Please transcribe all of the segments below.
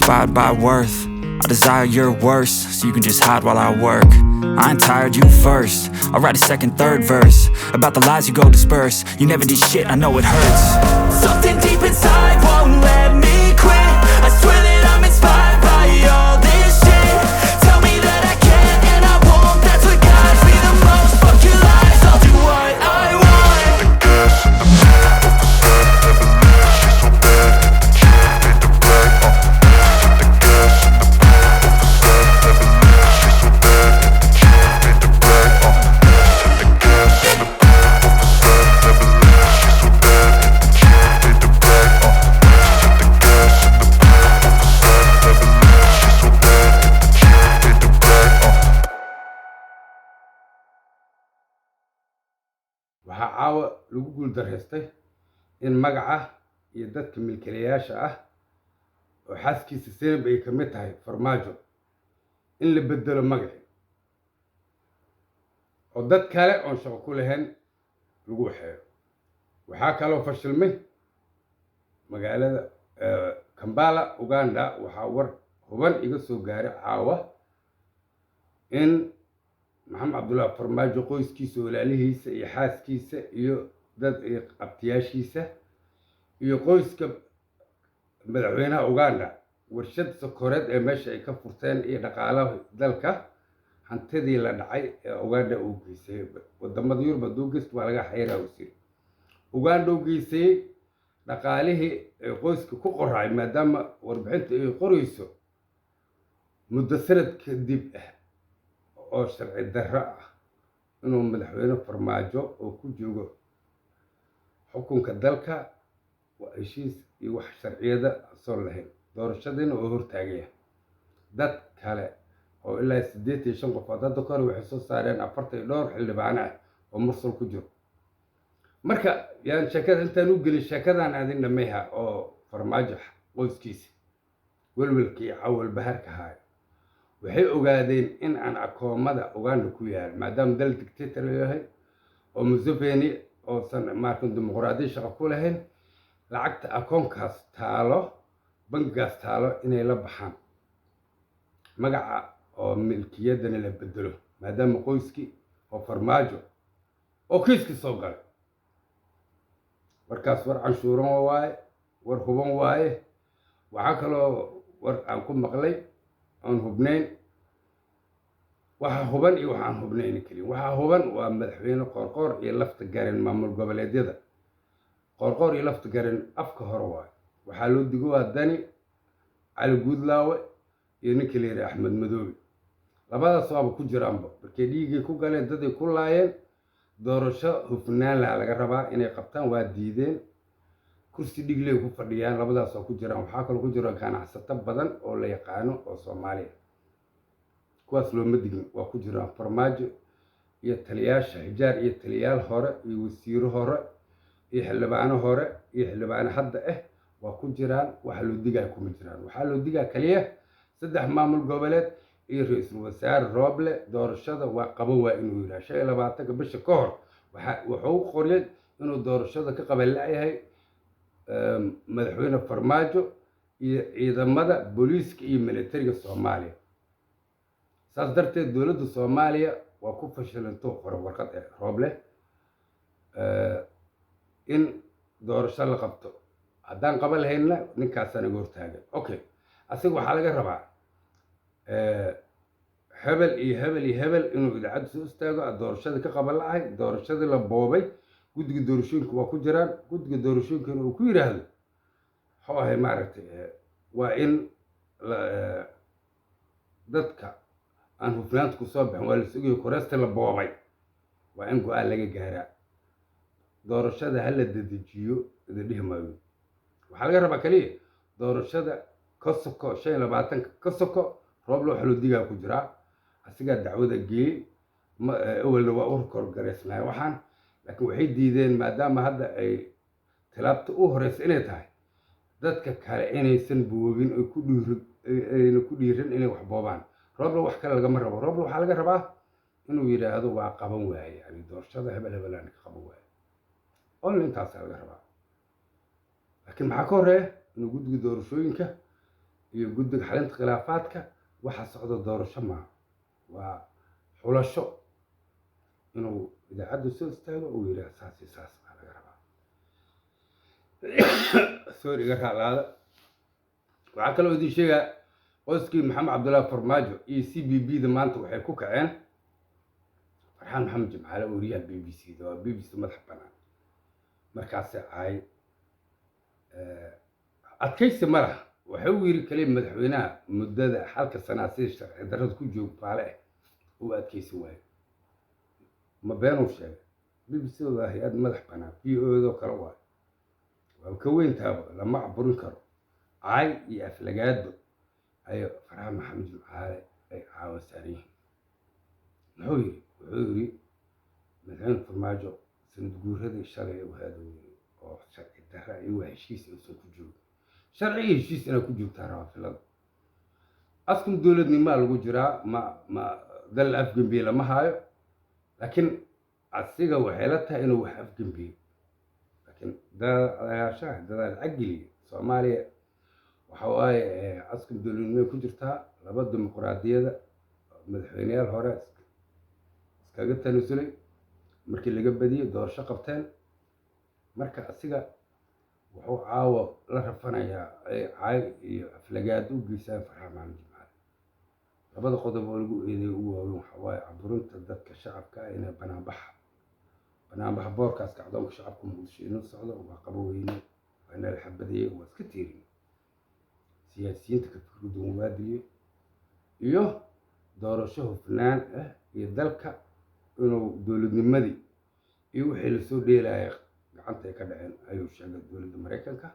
Inspired by worth, I desire your worst, so you can just hide while I work. I ain't tired, you first. I write a second, third verse about the lies you go disperse. You never did shit, I know it hurts. Something deep inside won't let me quit. I swear that I'm inspired by all this shit. Tell me that I can and I won't. That's what guides me the most. Fuck your lies, I'll do what I want. The gas in the back of the set, never left, she's so bad. Hit the chair, hit the black, Hit the gas in the back of the set, never left, she's so bad. Hit the chair, hit the black, Hit the gas in the back of the set, never left, she's so bad. Hit the chair, hit the black, Hit the gas in the back of the set, never left, she's so bad. Hit the chair, hit the black, Waxaa caawa lagu guuldareystay in magaca iyo dadka milkiilayaasha ah oo xaaskiisa Seynab ay ka mid tahay Farmaajo in la bedelo magacii oo dad kale oon shaqo ku lahayn lagu waxeeyo. Waxaa kaloo fashilmay magaalada Kampala, Uganda. Waxaa war huban iga soo gaaray caawa in Maxamed Cabdullaahi Farmaajo qoyskiisa, walaalihiisa iyo xaaskiisa iyo dad iyo abtiyaashiisa iyo qoyska madaxweynaha Uganda warshad sokoreed ee meesha ay ka furteen iyo dhaqaalaha dalka hantidii la dhacay ee Uganda uu geysay. Wadamada Yurub hadduu geysto waa laga xayraa wasiir. Uganda uu geysay dhaqaalihii ay qoyska ku qoraay, maadaama warbixinta ay qorayso muddo sanad kadib ah oo sharci darro ah inuu madaxweyne Farmaajo oo ku joogo xukunka dalka waa heshiis iyo wax sharciyada soo lahayn, doorashadiina oo hortaagaya dad kale oo ilaa 85 qofood. Hadda ka hor waxay soo saareen 40 iyo dhowr xildhibaano ah oo Mursal ku jiro. Marka yaan sheekada intaan u gelin, sheekadan adin dhamayha oo Farmaajo qoyskiisa welwelka iyo cawal baharka haayo. Waxay ogaadeen in aan akoomada Uganda ku yaal, maadaama dal dictator yahay oo Museveni oosan maarkan dimuqraadiya shaqo ku lahayn, lacagta akoonkaas taalo, bangigaas taalo, inay la baxaan, magaca oo milkiyadana la bedelo, maadaama qoyskii oo Farmaajo oo kiiskii soo galay. Warkaas war canshuuran waaye, war huban waaye. Waxaa kaloo war aan ku maqlay oon hubnayn. Waxa huban iyo waxaan hubnayn keliya, waxaa huban waa madaxweyne Qoorqoor iyo Lafta Garen. Maamul goboleedyada Qoorqoor iyo Lafta Garen afka hore waaye. Waxaa loo digo waa Dani, Cali Guudlaawe iyo ninkii la yidhaha Axmed Madoobe. Labadaas waaba ku jiraanba markay dhiiggay ku galeen, daday ku laayeen. Doorasho hufnaan laha laga rabaa inay qabtaan, waa diideen, kursi dhigley ku fadhiyaan. Labadaas waa ku jiraan. Waxaa kaloo ku jira ganacsato badan oo la yaqaano oo Soomaaliya, kuwaas looma digin, waa ku jiraan. Farmaajo iyo taliyaasha Xijaar iyo taliyaal hore iyo wasiiro hore iyo xildhibaano hore iyo xildhibaano hadda ah waa ku jiraan. Waxa loo digaa kuma jiraan. Waxaa loo digaa kaliya saddex maamul goboleed iyo ra-iisul wasaare Rooble. Doorashada waa qaban waa inuu yidhaha 25-ka bisha ka hor. Wuxuu qoryay inuu doorashada ka qaban la-yahay madaxweyne Farmaajo iyo ciidamada booliiska iyo militariga Soomaaliya. Saas darteed dowladda Soomaaliya waa ku fashilantuu qoro warqad ee Rooble in doorasho la qabto. Haddaan qaban lahaynna ninkaasaa naga hortaagan. Okay, asiga waxaa laga rabaa hebel iyo hebel iyo hebel inuu idaacadda soo istaago doorashadii ka qaban la'ahay, doorashadii la boobay, guddiga doorashooyinka waa ku jiraan, guddiga doorashooyinkana uu ku yidhaahdo muxuu ahay maaragtay, waa in dadka aan hufnaanta ku soo bixin waa la sugayo, koreesta la boobay waa in go-aan laga gaaraa, doorashada ha la dedejiyo idin dhihi maayo. Waxaa laga rabaa kaliya doorashada ka soko 25-ka ka soko. Rooble waxa loo digaa ku jiraa, asigaa dacwada geeyey awalna waa u korgaraysnaya waxaan, laakiin waxay diideen maadaama hadda ay tilaabta u horeysa inay tahay dadka kale inaysan boobin oy ku dhiiri ayna ku dhiirin inay wax boobaan. Rooble wax kale lagama rabo. Rooble waxaa laga rabaa inuu yidhaahdo waa qaban waaye, yani doorashada hebel hebelaan ka qaban waaye, only intaasaa laga rabaa. Laakiin maxaa ka horeeya? Inuu guddiga doorashooyinka Iyo guddiga xalinta khilaafaadka. Waxa socda doorasho maaha, waa xulasho. Inuu idaacaddu soo istaago uu yidhaah saas iyo saas baa laga rabaa. Sorry, iga raalaada. Waxaa kaloo idin sheegaa, qoyskii Maxamed Cabdullaahi Farmaajo iyo CBB da maanta waxay ku kaceen Farxaan Maxamed Jimcaale, wariyaha BBC da. Waa BBC madax bannaan. Markaase caay adkaysi ma laha. Waxau yiri kaliya madaxweynaha muddada halka sanaa sida sharci darrada ku joog faale ah uu adkaysi waayo. Ma beenuu sheegay? BBC waa hay-ad madax bannaan, VOA-do kale waayo, waa ka weyntaaba, lama caburin karo. Caay iyo aflagaado ay Farxaan Maxamed Jimcaale ay caawa saaran yihiin. Muxuu yiri? Wuxuu yiri madaxweyne Farmaajo sanad guuradii shalay u haado yiri oo sharci darra iyo waa heshiis uusan ku joogin. Sharci iyo heshiis inaad ku joogtaa rabaa filada. Askum dowladnimaa lagu jiraa, ma dal afgembiye lama haayo, laakiin asiga waxay la tahay inuu wax afgembiyo. Laakiin dadaalayaashaha dadaal lacag geliya Soomaaliya waxa waaye askum dowladnimay ku jirtaa. Laba dimuqraadiyada madaxweyneyaal hore iskaga tanasulay markii laga badiyey, doorasho qabteen. Marka asiga wuxuu caawa la rafanayaa ay caay iyo aflagaad u geysaan Farxaan Maxamed Jimcaale. Labada qodob oo lagu eedeeyay ugu waaweyn waxa waaye caburinta dadka shacabka ah inay banaanbaxa, banaanbaxa boorkaas kacdoonka shacabka Muqdisho inuu socdo waa qabo weyne, waa inala xabadeeyey, waa iska tiirin. Siyaasiyiinta ka fikir duwan waa diliyey, iyo doorasho hufnaan ah iyo dalka inuu dowladnimadii iyo wixii lasoo dheelaya gacanta ay ka dhaceen ayuu sheegay. Dowladda Maraykanka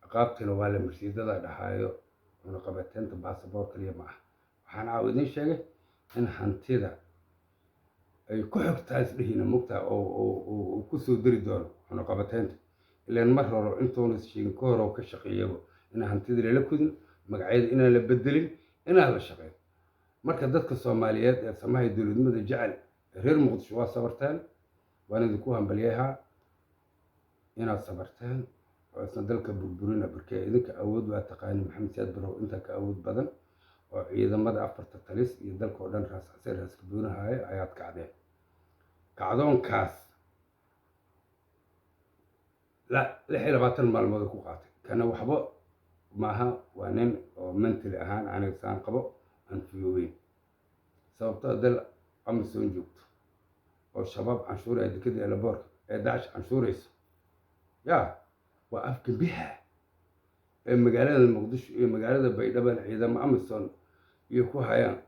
ciqaabtiina waa la marsiidada dhahaayo. Cunaqabateynta baasaboor kaliya ma ah. Waxaan caawa idiin sheegay in hantida ay ku xogtaa isdhihiina mogtaa oo ku soo diri doono cunaqabateynta. Ilaan mar hore intuuna sheegin ka hor oo ka shaqeeyaba inaan hantida lala kudin, magacyada inaan la bedelin, inaan la shaqeyn. Marka dadka Soomaaliyeed ee samaha dowladnimada jecel ee reer Muqdisho waa sabarteen, waan idinku hambalyahaa inaad sabarteen oo isna dalka burburina. Barkee idinka awood waa taqaani. Maxamed Siyaad Barow intaa ka awood badan oo ciidamada afarta talis iyo dalka oo dhan raas casir raas kabuunahaayo ayaad kacdeen. Kacdoonkaas 26 maalmood ku qaatay. Kana waxba maaha, waa nin oo mentally ahaan aniga saan qabo aan fiyoobeyn, sababtoo dal AMISOM joogto oo Shabaab canshuuraya, dekada elaboorka ee Dacish canshuurayso, yaa waa afgembiha ee magaalada Muqdisho iyo magaalada Baydhabo ciidamo AMISOM iyo ku hayaan,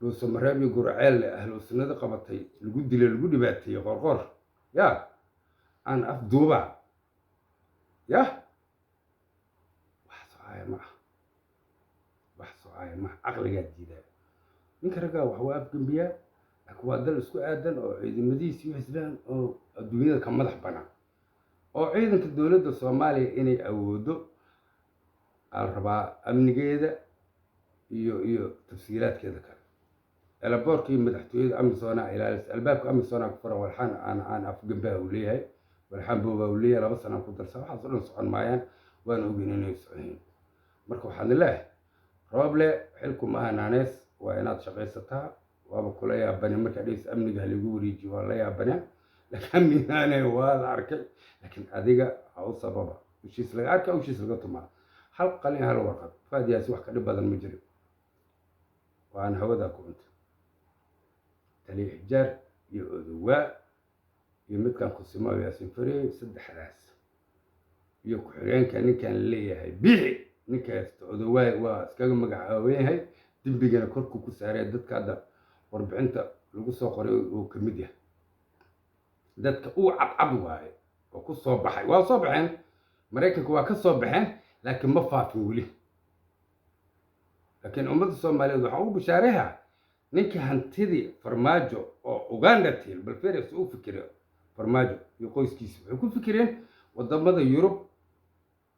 Dhuusamareeb iyo Gurceelle ahlu sunnada qabatay lagu dilay, lagu dhibaateeyey Qorqor, yaa aan afduuba yah. Wax socaaya ma ah, wax socaaya ma ah. Caqligaa diidaa. Ninka raggaa wax waa afgembiyaa, laakiin waa dal isku aadan oo ciidamadiisi xisbaan oo adduunyada ka madax banaan oo ciidanka dowladda Soomaaliya inay awoodo aa la rabaa amnigeeda iyo tafsiilaadkeeda kale. Elaboorkii madaxtooyada AMISOM-na ilaalis, albaabka AMISOM-na ku furan. Walxaan aan afgembaha uu leeyahay, walxaan boobaa uu leeyahay, 2 sana ku darsa. Waxaas oo dhan socon maayaan, waan ogeyn inay soconayn. Marka waxaan leeyahay, Rooble, xilku maaha naanees, waa inaad shaqaysataa. Waaba kula yaabane markaa dhegeysa amniga halagu wareejiyo, waa la yaabaneen, laakiin amnigaane waa la arkay. Laakiin adiga ha u sababa ushiis laga arka, ushiis laga tumaa. Hal qalin, hal warqad, Faadiyaasi wax ka dhib badan ma jiro. Waan hawadaa ku cuntay Taliya Xijaar iyo Odowaa iyo midkan Kusimo Yaasin Farey, saddexdaas iyo ku-xigeenka ninkan leeyahay Biixi. Ninka haysta Odowaay waa iskaga magacaaban yahay, dembigana korkuu ku saaray. Dadka hadda warbixinta lagu soo qoray uu ka mid yahay dadka uu cadcad waaye oo ku soo baxay. Waa soo baxeen, Maraykanka waa ka soo baxeen, laakiin ma faafin weli. Laakiin ummadda Soomaaliyeed waxaan ugu bishaareha ninkii hantidii Farmaajo oo Uganda tiil. Bal feres u fikira, Farmaajo iyo qoyskiisa waxay ku fikireen wadamada Yurub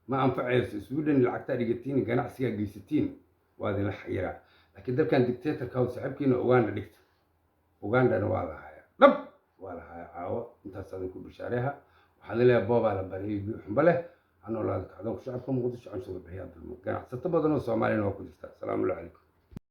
ma anfacayso, Sweden lacagtaa dhigatiin, ganacsigaa geysatiin, waa idinla xayiraa. Laakiin dalkan dictatorka oo saaxiibkiina Uganda dhigta, Ugandana waa la hayaa, dhab waa la hayaa. Caawo intaas idinku bishaareha. Waxaan leeyahay boobaa la bariyay biyo xumba leh. Ha noolaado kacdoonka shacabka Muqdisho, canshuur bixiyaa dulmo, ganacsato badan oo Soomaaliyana waa ku jirtaa. Asalaamu calaykum.